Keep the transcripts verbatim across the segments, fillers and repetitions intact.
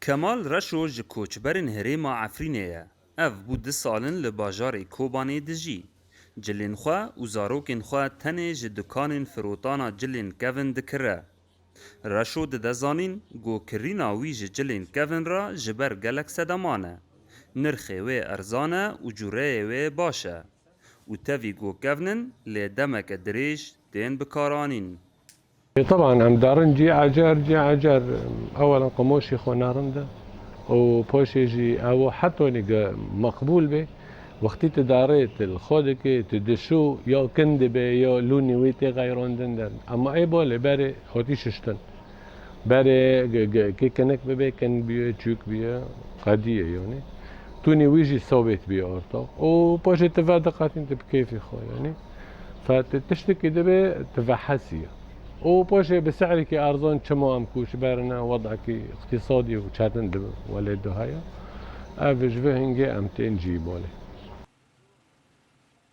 Kemal Reşo ji koçberên herêma Efrînê ye. Ev bû du sal in li bajarê Kobanê dijî. Cilên xwe û zarokên xwe tenê ji dukanên firotana cilên kevin dikire. Reşo dide zanîn ku kirîna wî ji cilên kevin re ji ber gelek sedeman e. Nirxê wê erzan e û cureyê wê baş e. Û tevî ku kevn in, lê demeke dirêj tên bikaranîn. Ê, teban em darin cî ecer, cî ecer, ewelen qimoşî xwe nerind e û paşê jî ew hetonî ge meqbûl bê. Wextî tu darê, tu li xwe dikê, tu dişû ya kin dibe ya lûnî wî tê xeyrandin der. Ema ê balê berê hatî şiştin. Berê ge- ge- kê kinik bibe, kin bûye, çûk bûye, qedîye yanî. Tûnî wî jî sabit bûye orta. Û paşê tu vediqetîn, tu bi kêfî xwe yanî. Fe tu tiştekî dibe, tu vehesiye. Û paşê bi sehrekî erzan çima em koçber ne, wedekî iqtîsadî û çetin di welê de heye. Ev ji vê hingê em tên cî balê.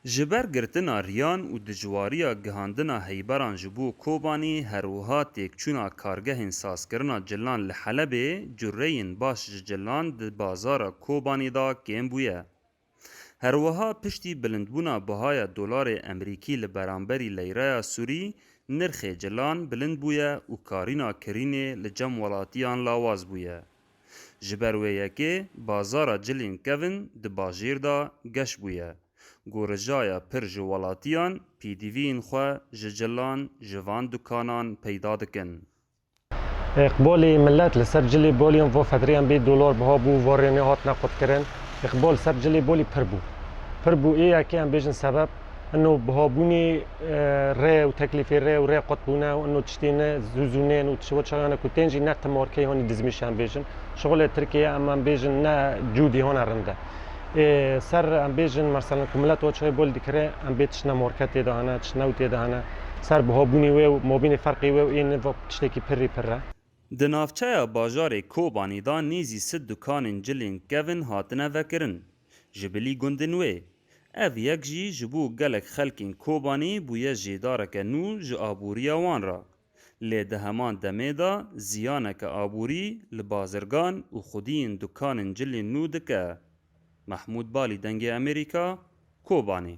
Ji ber girtina riyan û dijwariya gihandina heyberan ji bo Kobanî, her wiha têkçûna kargehên sazkirina cilan li Helebê, cureyên baş ji cilan di bazara Kobanî de kêm bûye. Her wiha piştî bilindbûna bihaya dolarê Emerîkî li beramberî leyreya Sûrî, nirxê cilan bilind bûye û karîna kirînê li cem welatiyan lawaz bûye. Ji ber wê yekê bazara cilên kevin di bajêr de geş bûye. Goricaya pir ji welatiyan pêdiviyên xwe ji cilan ji van dukanan peyda dikin. Îqbolê milet li ser cilê bolî vo fetrê em bê dolar biha bû, vo rê nehatine qutkirin. Îqbol ser cilê bolî pir bû. Pir bû ê yekê em bêjin sebeb ino bihabûnê, e, rê û teklîfê rê û rê qutbûne û ino tiştê ne zû zû nên û tişt çaxane ku tên jî ne timarkey hanî dizmîş em bêjin. Şixulê Tirkiye em, em bêjin ne cûdî hane rind e. Ê, ser em bêjin, meselen ku milet o çixê bol dikire, em bê tişt ne marketê de hene, tişt newtê de hene. Ser bihabûnê wê û mabînê ferqê wê û ê niva tiştekî pirrî pir e. Di navçeya bajarê Kobanî de nêzî sed dukanên cilên kevin hatine vekirin. Ji bilî gundên wê, ev yek jî ji bo gelek xelkên Kobanî bûye jêdareke nû ji aboriya wan re. Lê di heman demê de ziyaneke aborî li bazirgan û xwediyên dukanên cilên nû dike. Mehmûd Balî, Dengê Amerîka, Kobanê.